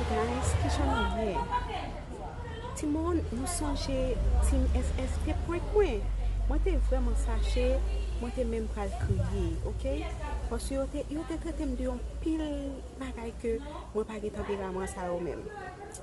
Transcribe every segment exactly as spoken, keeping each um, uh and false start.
Guys, kijan nou ye? Timoun, nou sonje Team F F te prank mwen? Mwen te vrèman fache, mwen te menm pral kriye, oke? Paske yo te, yo te trete m de yon pil bagay ke mwen pa gen tanperaman sa yo menm.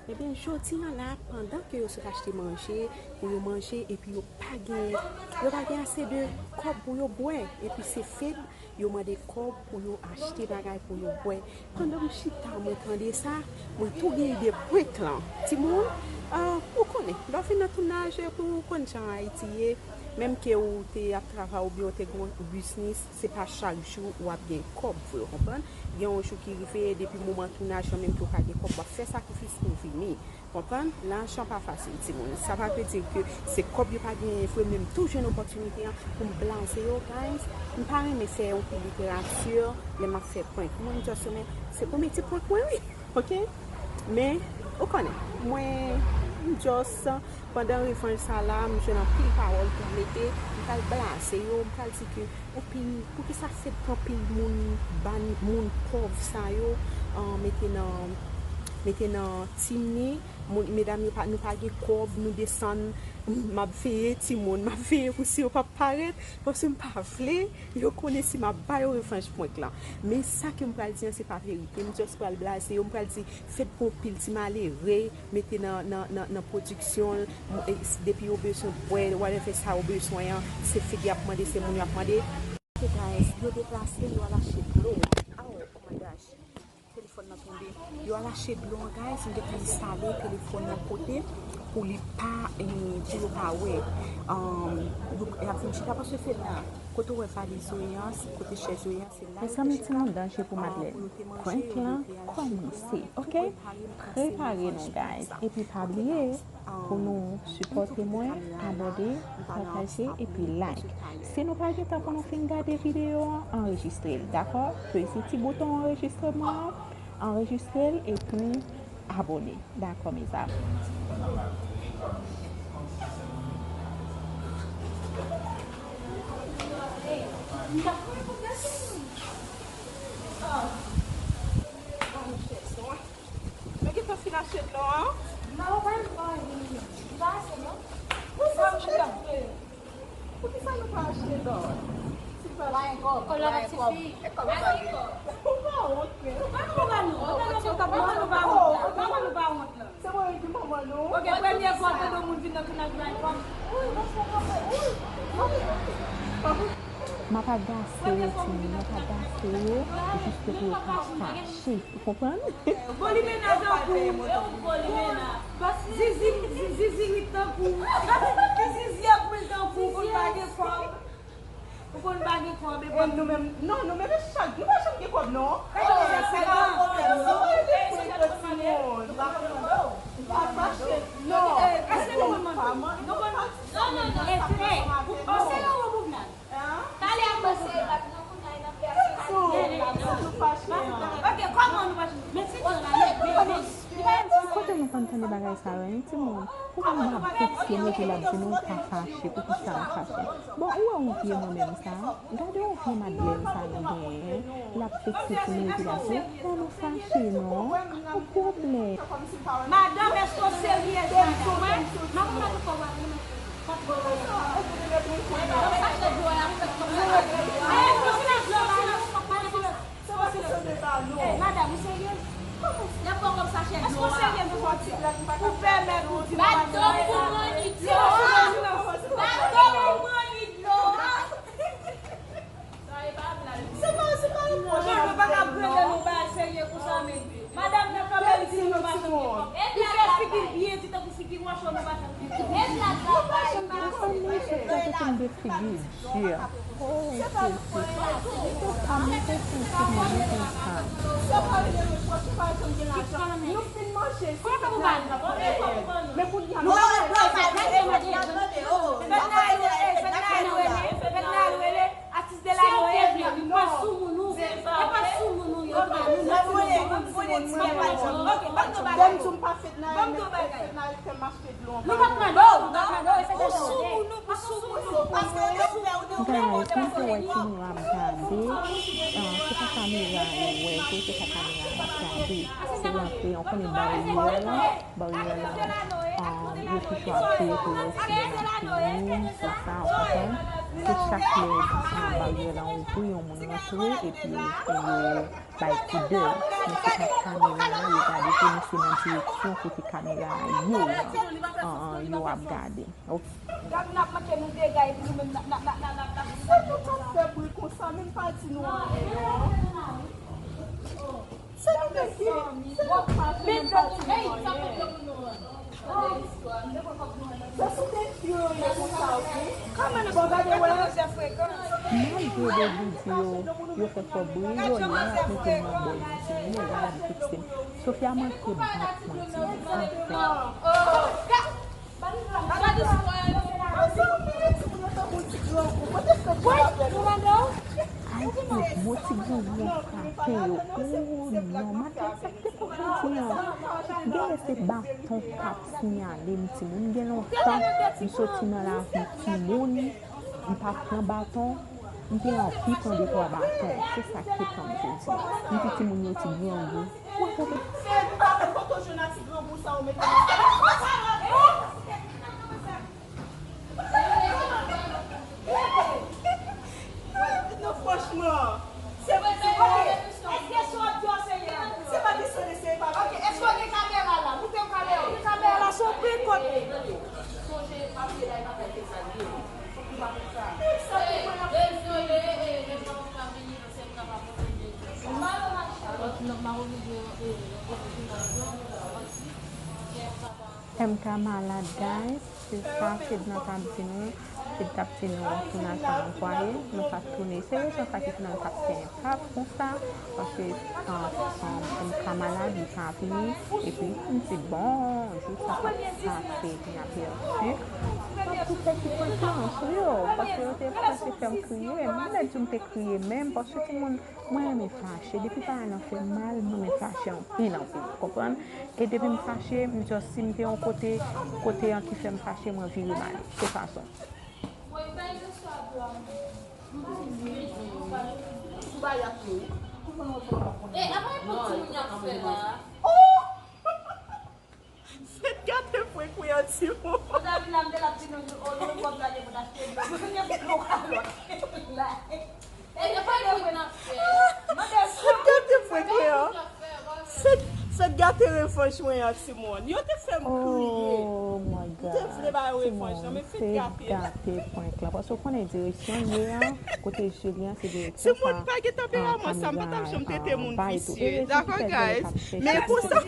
Ebyen, jodi a la, pandan ke yo sot achte manje pou yo manje, epi yo pa gen, yo pa gen ase de kòb pou yo bwè, epi se Fed yo mande kòb pou yo achte bagay pou yo bwè. Pandan m chita, mwen tande sa, mwen tou gen ide prank lan. Timoun, ah, ou konnen, lè w vin nan tounaj, pou w konn jan Ayiti ye, menm ke ou te ap travay oubyen ou te gen yon biznis, se pa chak jou w ap gen kòb vre, w konprann? Gen yon jou ki rive, depi moman tounaj lan, menm ke w pa gen kòb, w ap fè sakrifis pou w vini. Konprann? Lajan pa fasil, timoun. Sa pa vle di ke se kòb yo pa genyen vre, men m tou jwenn opòtinite an pou m blaze yo, guys. M pa renmen fè yon pil literati lè m ap fè prank. Mwen, m just renmen, se premye ti prank mwen, wi. Oke? Men, ou konnen, mwen, m just, pandan revanj sa la, m jwenn anpil pawòl pou m mete, m pral blaze yo, m pral di ke, epi, poukisa Fed pran pil moun, ban moun pòv sa yo, ah, mete nan, mete nan tim ni, moun, medam yo pa, nou pa gen kòb, nou desann, m ap veye timoun, m ap veye pou si yo p ap parèt, paske m pa vle yo konnen si m ap ba yo revanj prank lan. Men sa ke m pral di an, se pa verite, m just pral blaze yo, m pral di, Fed pran pil ti malere, mete nan, nan, nan, nan pwodiksyon l, m- e, s- depi yo bezwen bwè, whatever sa yo bezwen an, se Fed y ap mande, se moun y ap mande. Ok, guys, yo deplase, yo al achte dlo. Oh, oh my gosh. Telefòn nan tonbe. Yo al achte dlo an, guys, m gentan enstale telefòn nan kote pou li pa, eh, pou yo pa wè. Um, yo, y ap vin chita paske Fed la, kote w wè valiz yo ye an, kote chèz yo ye an, se la yo te chita, ah, pou yo te manje, pou yo te al bwè. Mezanmi, timoun, danje pou Madlène. Prank lan kòmanse, oke? Prepare nou, guys. Epi pa bliye, pou nou sipòte mwen, abòne, pataje, epi like. Si nou pa gen tan pou nou fin gade videyo an, anrejistre l, dakò? Peze ti bouton anrejistreman an, anrejistre l, epi abòne. Dakò, mezanmi. Nou gentan fin achte dlo an? Non, ou pa gen dlo anyen. Li pa ase, non. Poukisa nou pa achte dlo? Ti pa gen kòb. Kòb la pa sifi. E kòb la pa gen. Ou pa wont, men. Ou pa wont, non. Ou pa wont, non. Ou pa wont, non. Se mwen ki manman nou. Ok, premye fwa tande moun vin nan tounaj bay kòb. M ap agase yo, timoun, m ap agase yo, jis pou yo pa fache. Ou konprann? Bon, li mennaj tankou, e ou bon, li mennaj. Zizi, zizi rit tankou. Zizi ap mwen tankou, konn pa gen kòb. Ou konn pa gen kòb, e bon. Nou menm, non, nou menm chak, nou pa janm gen kòb, non. Sa pa yon pwoblèm, non. Pa fache, non. Èske nou konn manje? Nou konn, non, non, non, non. Ou se yon woboubnad. Talè ap pase. Ok, kòman nou pa janm? Men ti jan la, men, men, men. Kote nou konn tande bagay sa yo, hein, timoun? Pou moun m ap vekse nou, epi l ap di nou pa fache, poukisa m fache? Bon, ou wè yon vye mwen menm sa? Gade yon vye Madlène sa nou genyen, l ap vekse timoun, epi l ap di, pa nou fache non, pa pwoblèm. Madanm, èske w seryèz, madanm? Mwen, m ap mande kòb la, mwen, pa t bon bagay. Mwen pa t achte dlo a, ap fè kòb la. Eh, konsilans, konsilans, konsilans. Ey, madanm, ou serye? Y ap pran kòb sachè dlo a. Èske w serye, m soti? Ou pèmèt ou di m madanm pou mwen li dlo a. Madanm pou mwen li dlo a. Se pa, se pa yon pwoblèm. Non, nou pa ka prete nou bagay serye konsa, men madanm nan kanpe, li di nou pa janm gen kòb. Li fè figi l byen di tankou figi wòch, nou pa janm gen kòb. Ou konn mwen sou kote pou m de figi di. Oh, se, se, se pa mete sou tout moun konsa. Nou fin manje, se fèt la. Men kounye a, nou pa manje. Fèt la, nou rele, fèt la, nou rele, atis de la, nou rele. Pa sou moun, nou. E pa sou moun, nou, yo, pa nou. Bon, m di w pa fèt la, men fèt la, fè m achte dlo. Nou pa t mande w, nou pa t mande w, e fèt la, nou rele. Guys, mwen te wè timoun yo ap gade, ah, se pa kamera yo wè vre, se pa kamera yo ap gade, se rantre yon Konnen baryè la, baryè la, um, yo toujou ap veye pou wè si moun ap vini, se sa, w konprann? Se chak lè, um, baryè la ouvri, yon moun rantre, epi yo, yo bay koudèy. Men se pa kamera a yo gade, pou nou se nan direksyon kote kamera a ye, an, an, yo ap gade. Ok. Gad n ap manke nou dega epi nou menm n ap, n ap, n ap, n ap, n ap, n ap. Sa nou t ap fè bri konsa, menm pa di nou anyen, non. Se nou menm ki, se nou k pa fè menm pa di nou anyen. Se sou defi yo ye konsa, ok? Bon, gade, wè. Malgre de videyo yo fè fò bri yo, yo ap mete m nan bòl nan timoun yo, yo ap fikse m. Sofia manke bat mwen, timoun, anfen. Ay, bon, ti granmoun frape yo. Ooh, non, maten sa te fè piti an. Genlè se baton k ap siyale m, timoun. Gen lontan m soti nan lavi timoun, m pa pran baton, m te anvi pran de twa baton. Se sa k te pran m jodi a. M di timoun yo ti grangou. Fed, pa fè foto jwenn a ti grangou sa ou mete nan. Non, franchman. Se, se, ok. Èske se w ap di w se ye a? Se pa kesyon de se pa. Ok, èske w gen kamera la? Moute yon kamera. Ou gen kamera la, se yon prekòt. Sonje, papye la, e pa fè sa li ye. Fòk nou pa fè sa. Dezole, e, e, M ka malad, guys. Se sa Fedna t ap di nou. Fed t ap di nou, Fedna t anvwaye nou pa t tounen. Se rezon sa ki fè nou t ap fè enpak konsa. Paske, an, an, M ka malad, li pa vini. Epi, m di, bon, jou sa p ap pase, n ap pèdi. M ap tou fè ti prank lan sou yo. Paske yo te panse fè m kriye. M pa di m te kriye menm, paske timoun Mwen renmen fache. Depi bagay lan fè m mal, mwen renmen fache anpil, anpil. Ou konprann? E depi m fache, m just, si m te yon kote, kote an ki fè m fache, mwen vire m ale. Se fason. Fed gate frekwen an timoun. Ou ta vin la, m te la, m di nou, o, nou wòb la, gen pou n achte dlo. Gen pou kalòt. Fed gate frekwen an. Fed, Fed gate revanj mwen an timoun. Yo te fè m kriye. Oh my God. M te vle ba yo revanj lan, men Fed gate. Fed gate prank lan. Paske ou konnen direksyon l ye a, kote je li an, se direksyon sa. Timoun pa gen tanperaman sa, m pa t ap janm tete moun visye. Dakò, guys. Men pou sa,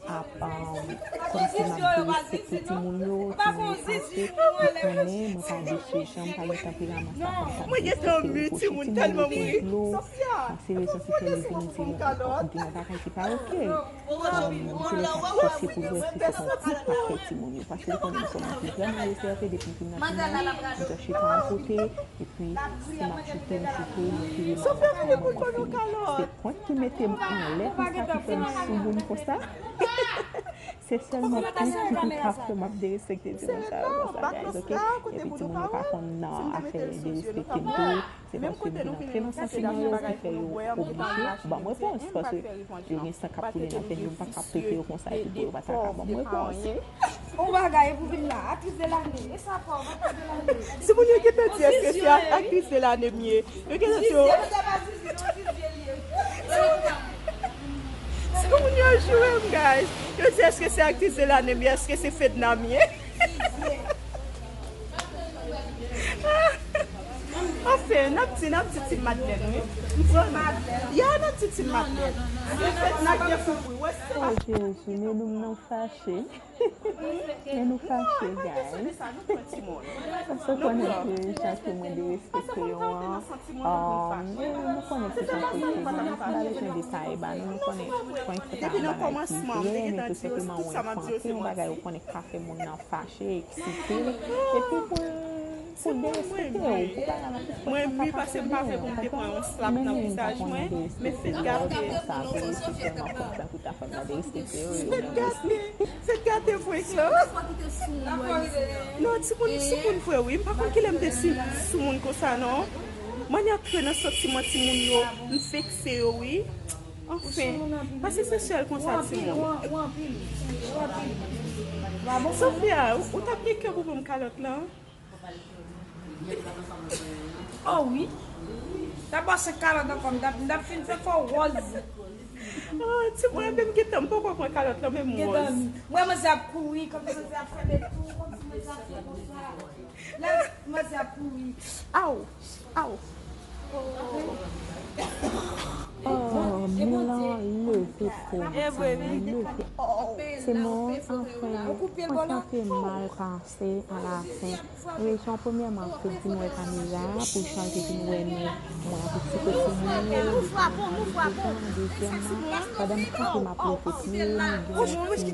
ap, um, kòmsi m ap derespekte timoun yo, timoun yo pase, ou konnen, mwen pa de se jan, m pa gen tanperaman sa, fòm sa. Mwen gentan mi timoun tèlman m ri. Sofia, se rezon ki fè li vin di m, di m yon bagay ki pa oke. Um, se lè l ap chèche pou l wè si se pa yon prank l ap fè timoun yo, paske li konnen m se yon moun ki vrèman rezève, depi m vin nan timoun, m just chita yon kote, epi si m ap choute, m choute, m vire m ale, sa mwen mwen fini. Se prank ki mete m anlè konsa, ki fè m soumoun konsa. Se sèlman prank ki pou ka fè m ap derespekte timoun sa yo konsa, guys, ok? Epi timoun yo pa konn nan afè derespekte m tou. Se paske m vin antre nan santiman yo ki fè yo oblije ban m repons, paske yo gen san k ap koule nan venn yo, m pa ka ap trete yo konsa epi pou yo pa ta ka ban m repons. Yon bagay pou vin la, aktris de lane. E sa fò, aktris de lane. Timoun yo gentan di èske se ak-, aktris de lane m ye. Yo gentan di yo. Timoun yo joure m, guys. Yo di èske se aktris de lane m ye, èske se Fedna m ye. Anfen, n ap di, n ap di Team Madeleine, wi. M pran, ya, n ap di Team Madeleine. Se Fedna k gen pou bri. Wè, se pa. Oh, Jezi, men nou m nan fache. Men nou fache, guys. Paske w konnen ke chak jou mwen derespekte yo an. Um, nou konnen ki jan pou se. Nou pa bezwen detaye ba nou, nou konnen prank se pa yon bagay ki byen, men tou senpleman ou enfante yon bagay ou konnen k ka fè moun nan fache, eksite, epi pou l, pou l derespekte w, pou bagay la plis pòt la pa fache byen, ou konprann? Men men m pa konnen derespekte yo konsa vre, se sèlman prank la ki ta fè m pa derespekte yo, yo menm. Fed gate prank lan. Non, timoun soumoun vre wi. M pa konn kilè m te si soumoun konsa non. Mwen antre nan santiman timoun yo, m vekse yo wi. Anfen, paske se sèl konsa timoun. Sofia, ou, ou t ap gen kè pou ban m kalòt lan? Oh wi. Dabò se kalòt ankò, m t ap, m t ap fin fè fò wòz. Oh, timoun, men m gentan, m poko pran kalòt lan, men m wòz. Mwen manzè ap kouri, kòm si manzè ap fè metou, kòm si manzè ap fè konsa. Lè manzè ap kouri. Aw, aw. Oh, men lan leve fò, leve. Se mò, anfen, mwen santi mal pase alafen. Rejyon, premyèman, m te di m wè kamera pou jan l te vin wè nou. Mwen avèk ti kote mwen yo, depi m pran dezyèmman, pandan m kanpe, m ap leve pye m, gen yon ti